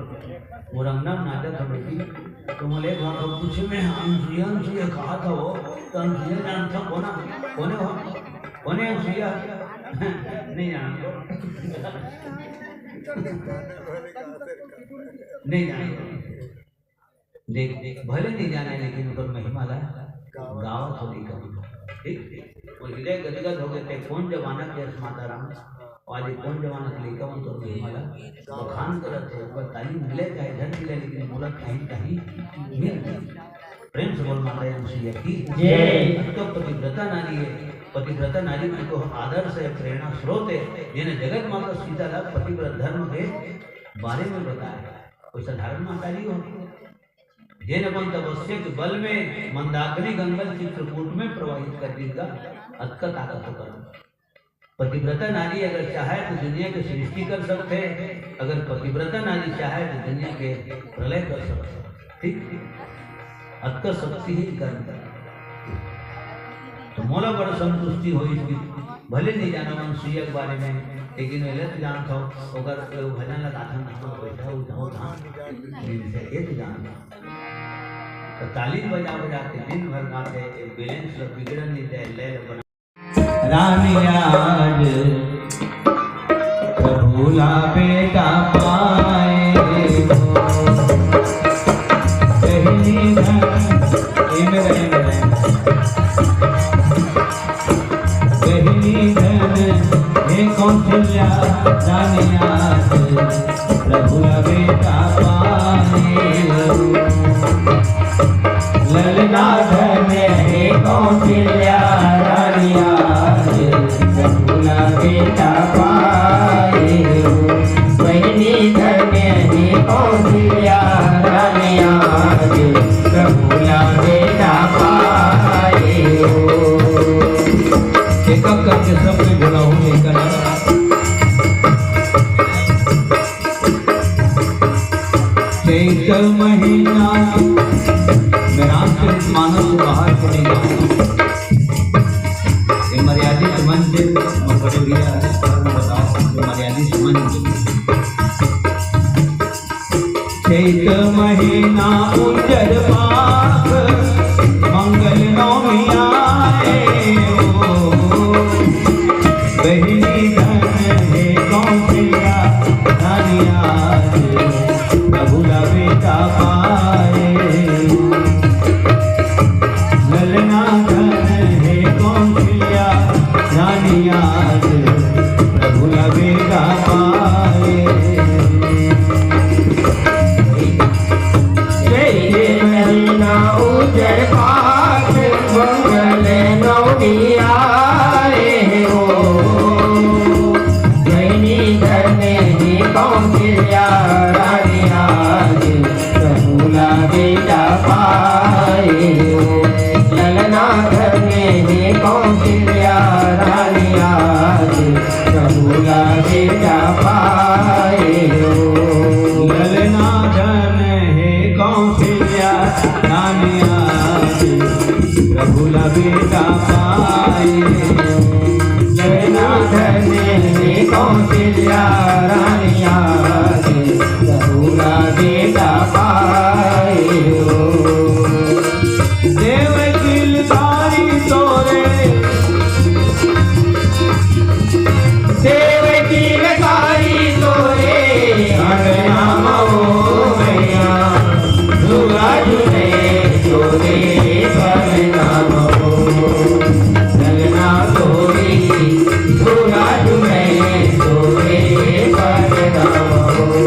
मोर अंगना में नाचत हवे कि, तो मोले एक बार पूछे में, "अनसुईया, अनसुईया कहा था वो?" तो अनसुईया जानत हो कोना, कोने हो? कोने अनसुईया? नहीं जानत हो? नहीं जानत हो। देख, देख, भले नहीं जाने, लेकिन ओकर महिमा ला गावत हो लइका मन। ठीक? वो हृदय गदगद हो गए थे, कौन जमाना के अस माता राम, और आज कौन जमाना के लइका मन तो महिमा ला बखान करत हे, ओकर ताली मिले चाहे झन मिले, लेकिन मोला कहीं, कहीं मिल जाए। प्रेम से बोल माता अनसुईया की जय। अष्टो पतिव्रता नारी है, पतिव्रता नारी मन के आदर्श हे, प्रेरणा स्रोत हे, जेन जगत माता सीता ला पतिव्रत धर्म के बारे में बताए। कोई साधारण महतारी हो, जेन अपन तपस्या के बल में मंदाकिनी गंगा ल चित्रकूट में प्रवाहित कर दीस गा, अतका ताकत ओकर। पतिव्रता नारी अगर चाहे तो दुनिया के सृष्टि कर सकथे, अगर पतिव्रता नारी चाहे तो दुनिया के प्रलय कर सकथे। ठीक, अतका शक्ति हे कर्म का। तो मोला बड़ा संतुष्टि होइस कि भले नहीं जानंव सुइया के बारे में, लेकिन मैं तो जानत हंव, ओकर भजन ला गाथन, धान बैठा, वो धान, धान, ये तो जानत हंव। तो ताली बजा बजा के दिन भर गाथे, एक balance ला बिगड़न नहीं दे, लय ला बना। रानी आज प्रभु ला बेटा पाए हो। बहिनी धन, ए मेरा, ए मेरा, ए मेरा। बहिनी धन हे कौशल्या रानी आज प्रभु ला बेटा पाए हो। ललना धन हे कौशल्या रानी आज प्रभु ला बेटा पाए हो। बहिनी धन हे कौशल्या रानी आज प्रभु ला बेटा पाए हो। एक एक करके सबके बोला हूँ, एक करके। चैत महीना में रामचरित मानस बाहर चले गए। ये मर्यादित मंच, मैं बड़े भैया, मैं बताऊं, ये मर्यादित मंच। चैत महीना उजर पाख, मंगल नवमी आए हो। बहिनी धन हे कौशल्या, रानी आज प्रभु ला बेटा पाए। ललना धन हे कौशल्या, रानी आज प्रभु ला बेटा पाए। चैत महीना उजर पाख, मंगल नवमी आए हो। बहिनी धन हे कौशल्या रानी आज प्रभु ला बेटा पाए हो। ललना धन हे कौशल्या रानी आज प्रभु ला बेटा पाए हो। ललना धन हे कौशल्या रानी आज प्रभु ला बेटा पाए हो। ललना धन हे कौशल्या रानी आज प्रभु ला बेटा पाए हो। देवकी लकारी तोरे, देवकी लकारी तोरे अंगना मा ओ मैया, झूला झूले तोरे परना मा ओ। ललना तोरी झूला झूले तोरे परना मा ओ।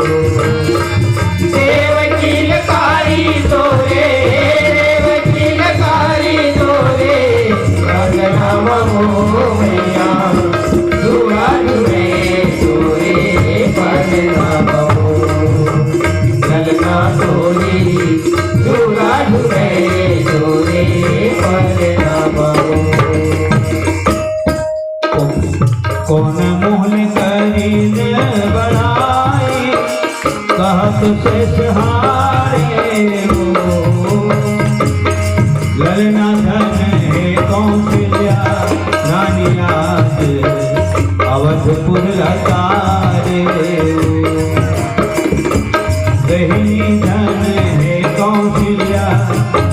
देवकी लकारी तोरे, देवकी लकारी तोरे, अंगना मा ओ मैया, झूला झूले तोरे परना मा ओ। ललना तोरी झूला झूले तोरे परना मा ओ। कोन मुँह ले करिन बड़ाई, कहत शेष हारे हो। ललना धन हे कौशल्या रानी आज अवधपुर ला तारे हो। बहिनी धन हे कौशल्या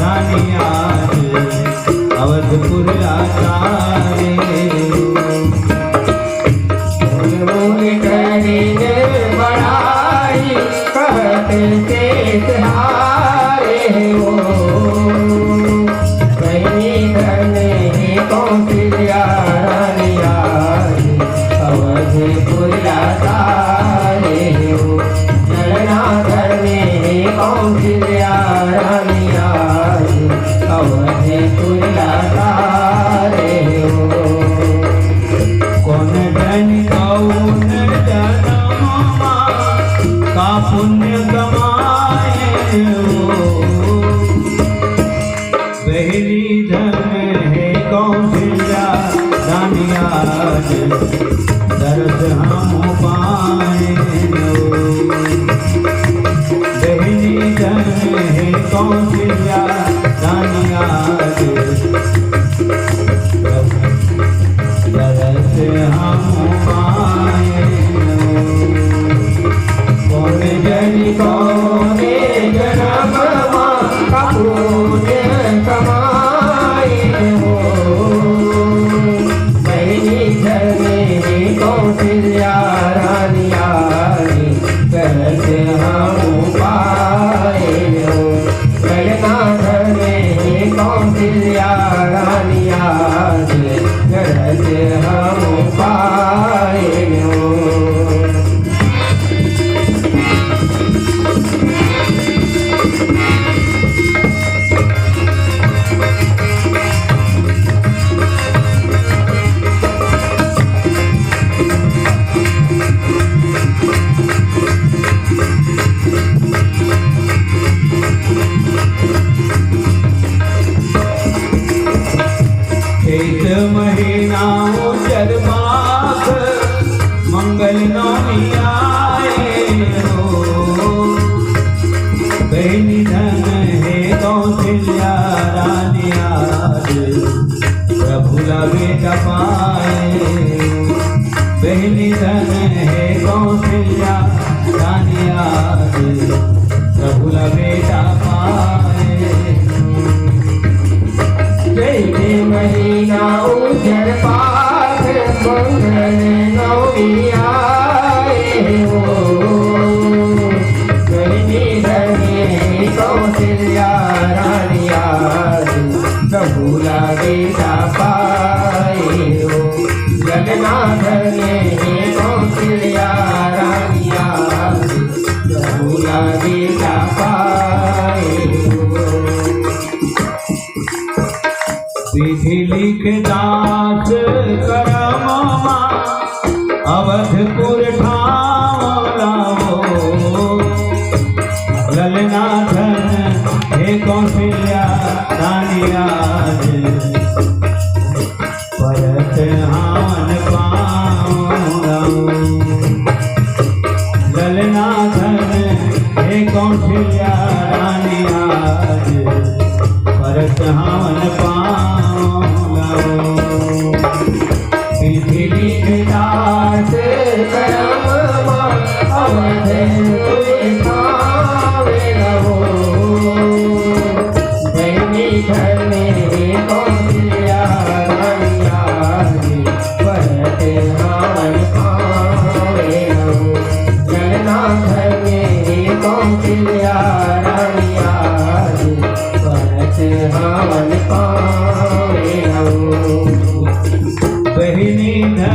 रानी आज अवधपुर ला तारे हो। बोल बोल करिन बड़ाई, कहत शेष हारे हो। बहिनी धन हे कौशल्या रानी आज अवधपुर ला तारे हो। ललना धन हे कौशल्या रानी आज अवधपुर ला तारे हो। कौशल्या रानी आज दरस हम पाए। कौन जनी कौने जनम मा का पुण्य कमाए हो। बहिनी धने कौशल्या रानी आज दरस हम पाए हो। ललना धने कौशल्या रानी आज दरस हम पाए हो। चैत महीना उजर मास मंगल नवमी आए हो। बहिनी धन हे कौशल्या रानी आज प्रभु ला बेटा पाए। बहिनी धन हे कौशल्या रानी आज प्रभु ला बेटा पाए। चैत महीना उजर मास मंगल नवमी आए हो। बहिनी धने कौशल्या रानी आज प्रभु ला बेटा पाए हो। ललना धने कौशल्या रानी आज प्रभु ला बेटा पाए हो। विधि लिखे दास करम मा अवधपुर ठाँव लावो। ललना धन हे कौशल्या रानी आज परत हावन पाँव लावो। ललना धन हे कौशल्या रानी आज परत हावन पाँव लावो। विधि लिखे दास करम मा अवधपुर ठाँव लावो। बहिनी धने कौशल्या रानी आज परत हावन पाँव लावो। ललना धने कौशल्या रानी आज परत हावन